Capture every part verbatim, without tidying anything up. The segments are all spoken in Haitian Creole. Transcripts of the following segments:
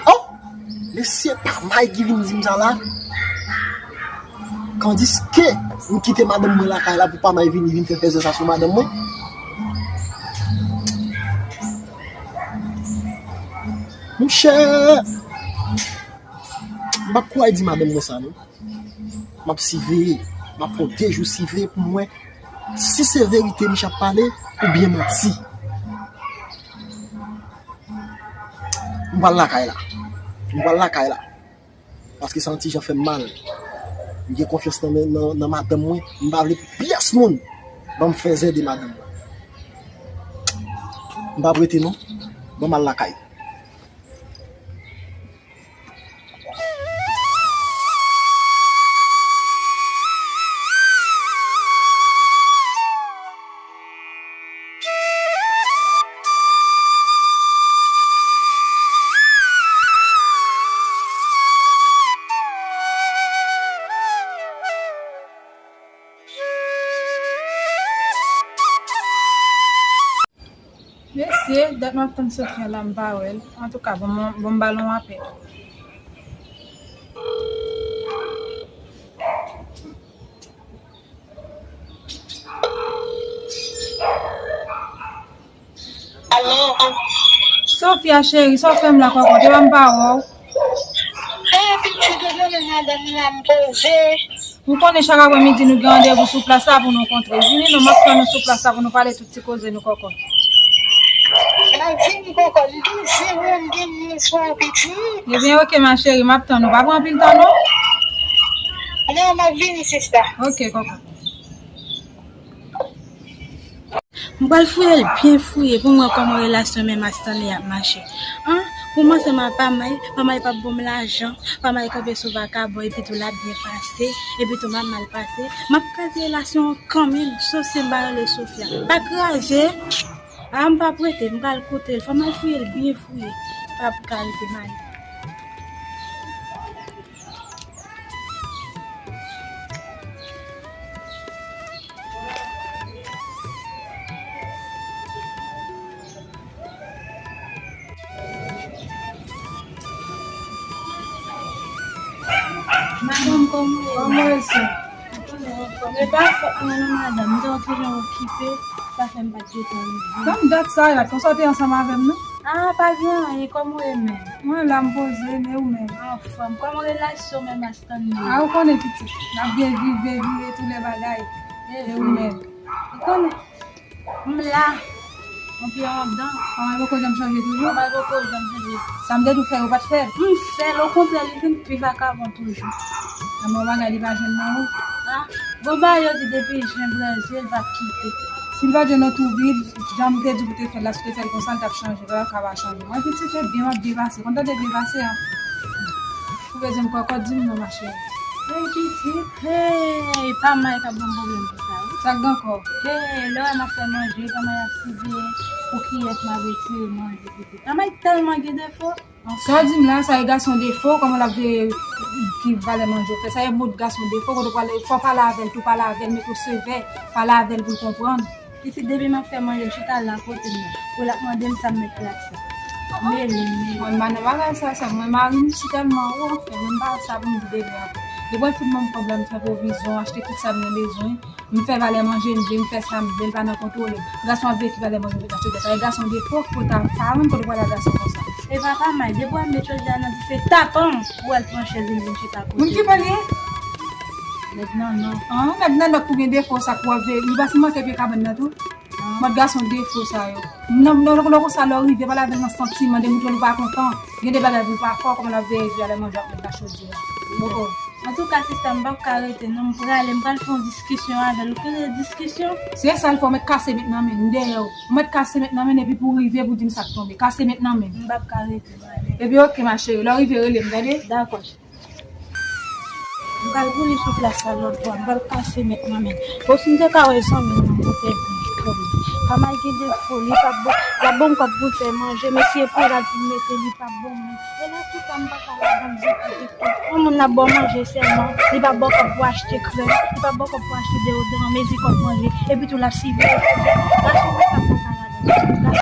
Oh! Mesye, pa may ki vin di m sa la. Kandiske m kite madanm mwen lakay la pou pa may vini vin fè fèzè sa sou madanm mwen. Monchè, m p ap kouri di madanm mwen sa non. M ap siveye, m ap fè de jou siveye pou m wè si se verite misye ap pale oubyen manti. M pral lakay la. M pral lakay la. Paske sa yon ti jan fè m mal. M gen konfyans nan, nan, nan madanm mwen. M pa vle pou pyès moun ban m fèzè de madanm mwen. M p ap rete non. Ban m al lakay. Mesye, dat m ap tann Sofia la, m pa wè l. Antouka, bon, bon, bon, m ba l yon apèl. Alo. Sofia cheri, sa w fè m la kòkòt, epa m pa wè w. Eh, pitit, depi madanm la m poze. Ou konnen chak aprè midi nou gen randevou sou plas la pou nou kontre. Vini non, m ap tann ou sou plas la pou nou pale tout ti koze nou kòkòt. M ap vini kòkòt, m te di w m gen moun sou ou pitit. Ebyen, oke, ma chérie, m ap tann ou. Pa pran anpil tan non. Non, m ap vini, sista. Oke, kòkòt. M pral fouye l byen fouye pou m wè kòman relasyon men Mastanley ap mache. An, pou m ansanm ak Pamay, Pamay p ap ban m lajan, Pamay kanpe sou vakabon, epi tou l ap byen pase, epi tou m ap mal pase. M ap kraze relasyon an kanmenm, sof si m pa rele Sofia. Pa kraze! A, m p ap rete, m pral koute l. Fò m al fouye l byen fouye. Pa p ka rete m ale. Madanm, kòman w ye? Kòman w ye, sè? Ou konnen, anfòm. E pa fòt mwen non, madanm. M te wè w toujou okipe, sa fè m pa t gentan rive. Tann dat sa, e pa t konsa w te ansanm avè m non? A, pa gen anyen, kòman w ye menm? Mwen la, m poze, men ou menm? Anfòm. Kòman relasyon men Mastanley? A, ou konnen pitit. N ap gen viv, devire, tout lè bagay. E ou menm? Ou konnen. M la. Yon pye anndan. Pamay poko janm chanje toujou? Pamay poko janm chanje. Sa m te di w fè, ou pa t fè l? M fè l, okontrè, li vin pi vakabon toujou. Nan bon bagay, li pa jwenn nan ou? A, bon bagay yo di depi jen branze, l p ap kite. Si l pa t jwenn nan tou vid, jan m te di w pou te fè l la, si w te fè l konsa, l t ap chanje, l pa t ap ka pa chanje. Mwen pitit, se byen m ap byen pase. Kontan de byen pase a. Ou bezwen m kòkòt, di m non, ma chérie. Hey, pitit, hey, Pamay k ap ban m pwoblèm pou sa, wi. Sa k gen ankò? Hey, lè w wè m ap fè manje, Pamay ap siveye pou kiyès m ap retire manje, pitit. Pamay tèlman gen defo. Sa w di m la, sa e gason defo, kòman l ap veye ki valè manje w fè? Sa e mod gason defo, kote w pale, fò w pale avè l tou, pale avè l, mete w sevè, pale avè l pou l konprann. Pitit, depi m ap fè manje, l chita la kote m nan. Pou l ap mande m sa m met plat sa. Mele, mele. Mwen, m pa nan bagay sa, sa. Mwen, mari m si tèlman wo, anfen, mwen, m pa sa pou m di devan. Depi w fin ban m kòb la, m fè pwovizyon, achte tout sa m gen bezwen. M fè valè manje m vle, m fè sa m vle, l pa nan kontwole m. Gason ap veye ki valè manje m vle achte. Sa e gason defo, pou ta paran m kote w pale a gason konsa. E pa Pamay, depi w ap met chòdya nan dife, tapan m, pou w al pran chèz vin vin chita kote m. Moun ki pale? Nèg nan nò. An, nèg nan nò pou gen defo sa k w ap veye. Li pa si manke pye kabann nan tou. Mòd gason defo sa yo. Non, non, non, konsa lè w rive, pale avè l nan santiman, demontre l ou pa kontan. Gen de bagay pou l pa fè w, kòman l ap veye ki valè manje w ap met nan chodyè a. Poko. Antouka, sista, m p ap ka rete, non, m prale, m pral fè yon diskisyon avè l. Ou konnen diskisyon? Se sa l fè, w mèt kase met nan men l, m dèyè w. Ou mèt kase met nan men l, epi pou w rive, pou w di m sa k tonbe. Kase met nan men l. M p ap ka rete, m ale. Epi, oke, ma chérie, lè w rive, rele m, tande? Dakò. M pral pou li sou plas la lòt bò, m pral kase met nan men l. Bon, si m te ka wè zanmi m nan, m te di l, Pamay gen defo, li p ap bon, l ap ban m kòb pou l fè manje, men si e pou rad pou l mete, li p ap ban mwen. E nan tout sa, m pa ka ladan l ditou, ditou. Yon moun l ap ba w manje sèlman, li p ap ba w kòb pou achte krèm, li p ap ba w kòb pou achte deyodoran, mezi kòb manje, epi tou l ap siveye. Gason konsa, m pa ka ladan l ditou.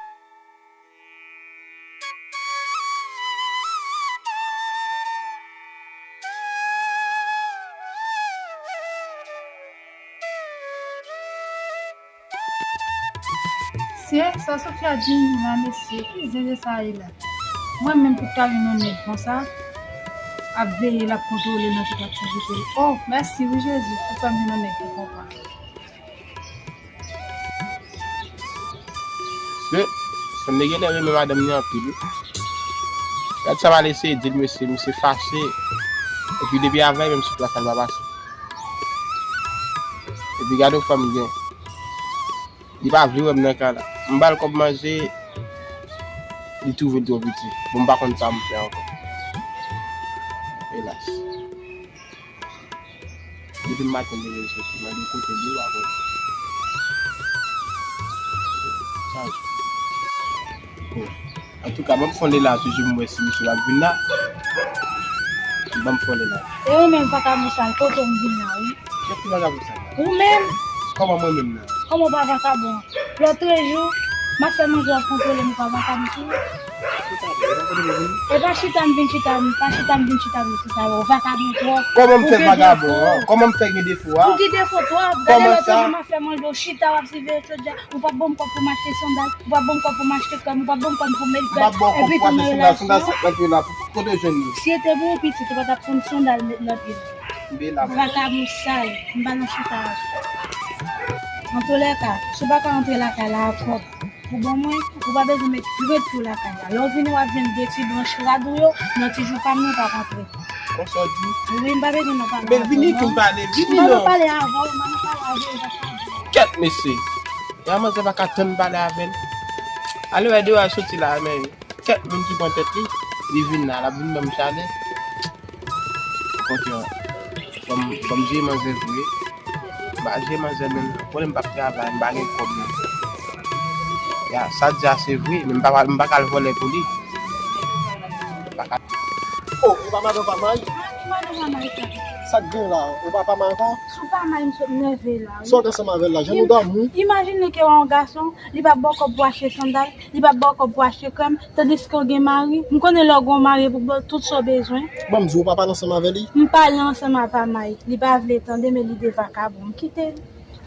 Mesye, sa Sofia di m la, mesye, ki zen sa ye la? Mwen menm pou ta jwenn yon nèg konsa, ap veye l, ap kontwole nan tout aktivite l. Oh, mèsi wi Jezi, pou fè m jwenn yon nèg ki konprann. Mesye, sa m te genlè renmen madanm li anpil wi. Gad sa m al eseye di l, mesye, misye fache. Epi depi avè l, menm sou plas la, l pa pase. Epi gade yon fanm gen. Li pa vle wè m nan kay la. M ba l kòb manje, li twouve l twò piti. Bon, m pa konn sa m fè ankò. Elas. Depi maten, m te vin soti, mande kote l ye, w a konnen. Sa, bon. Antouka, ban m fè yon lè la, toujou m wè si misye ap vin la. Ban m fè yon lè la. E ou menm, vakabon sal, kote w m vin la, wi? Kèt ki vakabon sal? Ou menm? Kòman mwen menm nan? Kòman w pa vakabon? Lòtrejou, m ap fè manje, w ap kontwole m, ou pa vakabon tou? Chita, bro, ou pa kote m vin? E pa chita m vin chita, m pa chita m vin chita, bro, se sa, ou vakabon twòp. Kòman m fè vakabon, an? Kòman m fè gen defo, a? Ou gen defo twòp. Gade lòtrejou, m ap fè manje, ou chita, w ap siveye chodyè. Ou p ap ban m kòb pou m achte sandal, ou p ap ban m kòb pou m achte krèm, ou p ap ban m kòb pou m met krèm, epi pou m al relasyon. Sandal senkant mil la, kote w jwenn li? Si se te pou ou pitit, ou pa t ap konn sandal met nan pye l. Vakabon sal, m pa nan chita. Antoulèka, si w pa ka antre lakay la ak kòb pou ban mwen, ou pa bezwen met krent pou lakay la. Lè w vini, w ap jwenn de ti branch rad ou yo nan ti joupa m nan, w ap antre. Konsa w di? Wi, m pa bezwen nan pale avè w non. Men vini tou pale, vini non. M pa nan pale avè w, m pa nan pale avè w, m pa pale. Kèt, mesye. Ya manzè pa ka tann pale avè l. Ale wè deyò a soti la, men kèt moun ki pran tèt li, li vin la, l ap vin ban m chalè. Kote, ban m, ban m jere manzè vre. M pa jere manzè menm, konnen m p ap travay, m pa gen kòb menm. Ya, sa di a se vre, men m pa, m pa ka al vòlè pou li. M pa ka. Oh, ou pa madan pa may? Ki madan pa may sa? Sa k gen la? Ou pa pa may ankò? Si w pa may, m sot nève la, wi. Sot ansanm avè l la, jan nou damou. Imajine ke w yon gason, li p ap ba w kòb pou achte sandal, li p ap ba w kòb pou achte krèm, tandiske w gen mari. M konnen lè w gen yon mari pou ba w tout sa w bezwen. Ban m di w, ou pa pale ansanm avè li? M pale ansanm a pa may. Li pa vle tande, men li de vakabon. M kite l.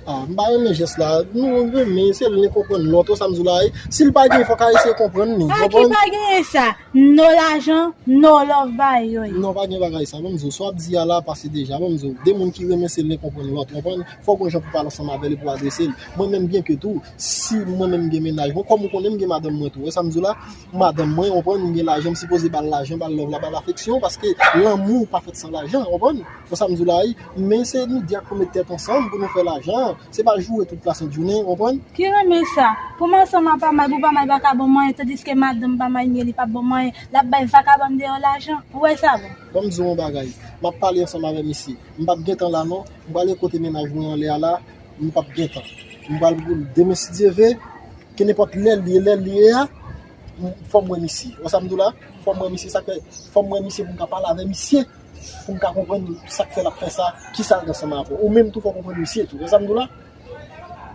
Ah, m pa renmen jès la. Nou renmen, se l li konprann lòt, ou sa m di w la, e, si l pa gen, fòk a eseye konprann li. Ah, ki pa genyen sa? No lajan, no love ba yo. Non, pa gen bagay sa. Ban m di w, sa w ap di a la pase deja. Ban m di w, de moun ki renmen se l li konprann lòt, konprann? Fòk gon jan pou pale ansanm avè l e pou adrese l. Mwen menm, byen ke tou, si mwen menm m gen mennaj mwen, kòm ou konnen m gen madanm mwen tou, ou sa m di w la, madanm mwen, konprann, m gen lajan, m sipoze ba l lajan, ba l love la, ba l afeksyon, paske lanmou pa fèt san lajan, konprann? Ou sa m di w la, wi, men se nou de ak pou met tèt ansanm pou nou fè lajan. Se pa joure tout lasent jounen, konprann? Ki renmen sa? Pou m ansanm a pa may, pou pa may pa ka ban m anyen, tandiske madanm pa may m ye, li p ap ban m anyen, l ap bay vakabòn deyò lajan. Ou wè sa bon? Ban m di w yon bagay. M ap pale ansanm avè misye. M p ap gentan la non. M prale kote mennaj mwen anlè a la. M p ap gentan. M pral demen si Dye ve. Kenenpòt lè l ye, lè l ye a, m, fò m wè misye. Ou wè sa m di w la? Fò m wè misye, sa k fè, fò m wè misye pou m ka pale avè misye. Pou m ka konprann sa k fè l ap fè sa, kisa l gen ansanm avè w. Ou menm tou fò w konprann misye tou. Wè sa m di w la?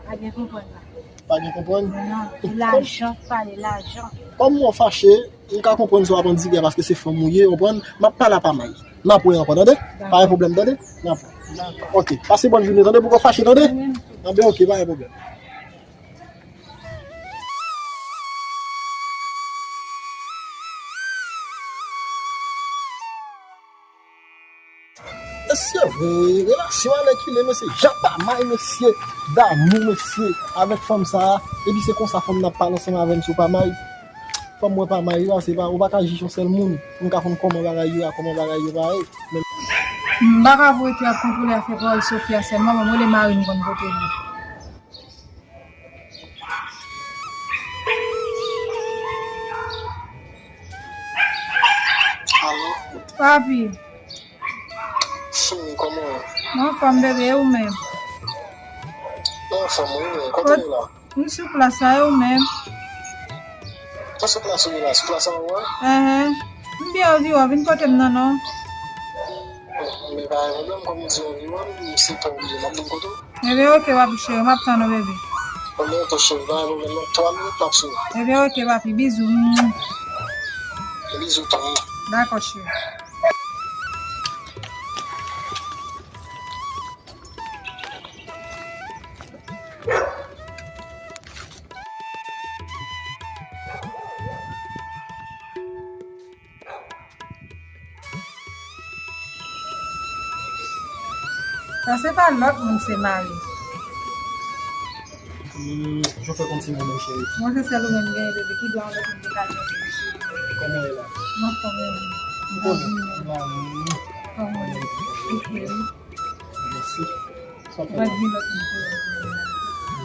Pa gen konprann la. Pa gen konprann? Non, lajan, pale lajan. Kòm mwen fache, m ka konprann sa w ap ann di, paske se fanm ou ye, w konprann? M ap pale a pa may. N ap wè ankò, tande? Pa gen pwoblèm, tande? N ap wè. Ok, pase bòn jounen, tande? Poko fache, tande? Anben, ok, pa gen pwoblèm. Mesye, vre, relasyon alèkile, mesye, jan pa may, mesye, damou, mesye, avèk fanm sa a, epi se konsa fanm nan ap pale ansanm avè m sou pa may. Fanm mwen pa may, yo, se pa, ou pa ka jij yon sèl moun, pou m ka konn kòman bagay yo a, kòman bagay yo pa ye. Men m pa ka pou rete ap kontwole afè pawòl Sofia sèlman, men m rele mari m konn kote l ye. Alo? Papi. Cheri, kòman w ye? Mwen anfòm, bebe, e ou menm? Mwen anfòm, wi, men kote w ye la? M sou plas la, e ou menm? Ou sou plas ou ye la, sou plas anwo a? Enhen. M byen, o, vin kote m nan, non. Men pa gen pwoblèm, kòm ou di w, m se pa oblije, m ap vin kote w. Ebyen, ok, papi cheri, m ap tann ou, bebe. Ebyen, ok, cheri, pa gen pwoblèm, nan twa minit, m ap sou ou. Ebyen, ok, papi, bizou. Bizou tou. Dakò, cheri. Se pa lòt moun, se mari. Hmm, je fais comme si mon chéri. Mwen se sèl ou menm genyen, bebe, ki dwa yon lòt moun te ka jwenn li, cheri? Kòman w ye la? Mwen fò menm. Mwen konnen. Mwen kòman w ye? Ou fè wi. Mèsi. Sa w fè la? Ou pa di lòt moun pou lòt moun.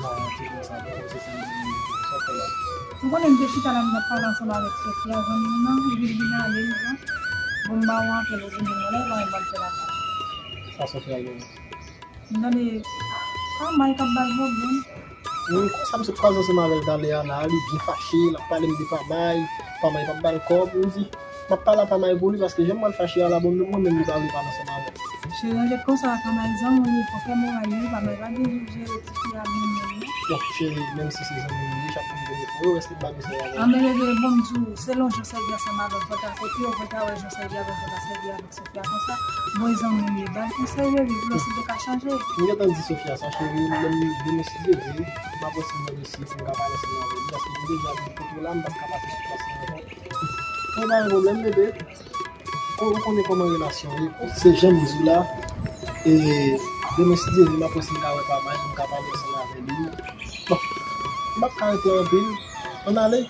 Non, se konsa, se konsa, se konsa. Sa w fè la? Ou konnen m te chita la, m t ap pale ansanm avèk Sofia, zanmi m nan, epi l vin ale, li jan. Bon, m ba w apèl, ou vin jwenn mwen la, e pa mwen m pral fè lakay. Sa Sofia gen? M tande pa may k ap ba l pwoblèm. Wi, konsa m sot kwaze ansanm avè l talè a la, li byen fache, l ap pale m de pa may, pa may p ap ba l kòb, m di, m ap pale a pa may pou li, paske jan m wè l fache a la, bon, mwen menm li pa vle pale ansanm avè m. Cheri, anjèt konsa, pa may zanmi w, li fò fè moral li, pa may pa gen jere ti fi a byen menm non. Bon, cheri, menm si se zanmi m li, chak moun gen defo yo, èske m pa bezwen avè l? Anben bebe, bon, m di w, selon jan w sèvi ansanm avè l, fò w ta kote yo, fò w ta wè jan w sèvi avè l, fò w ta sèvi avè l. Sofia konsa, bon, e zanmi w ye, ba l konsèy, bebe, pou lè si l te ka chanje. M gentan di Sofia sa, cheri, menm demen si Dye vle, m ap wè si m wè dosye pou m ka pale ansanm avè li, paske m deja di kote w la, m p ap ka pase sou plas la ankò. Bon, pa gen pwoblèm, bebe. Kon, ou konnen kòman relasyon ye, se jan m di w la, e demen si Dye vle, m ap wè si m ka wè pa may, m ka pale ansanm avè li. Bon, m p ap ka rete anpil. Ann ale.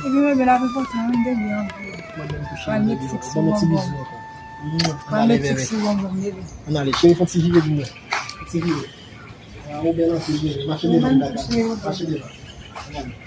Epi bebe, l ap enpòtan wi, bebe, anpil. Mwen menm tou cheri, bebe. Ban m yon ti bizou ankò. Ann ale, bebe. Ann ale, cheri, fè yon ti vire pou mwen. Yon ti vire. Ah, ou bèl anpil, bebe. Mache devan m, dada. Mache devan. Ann ale.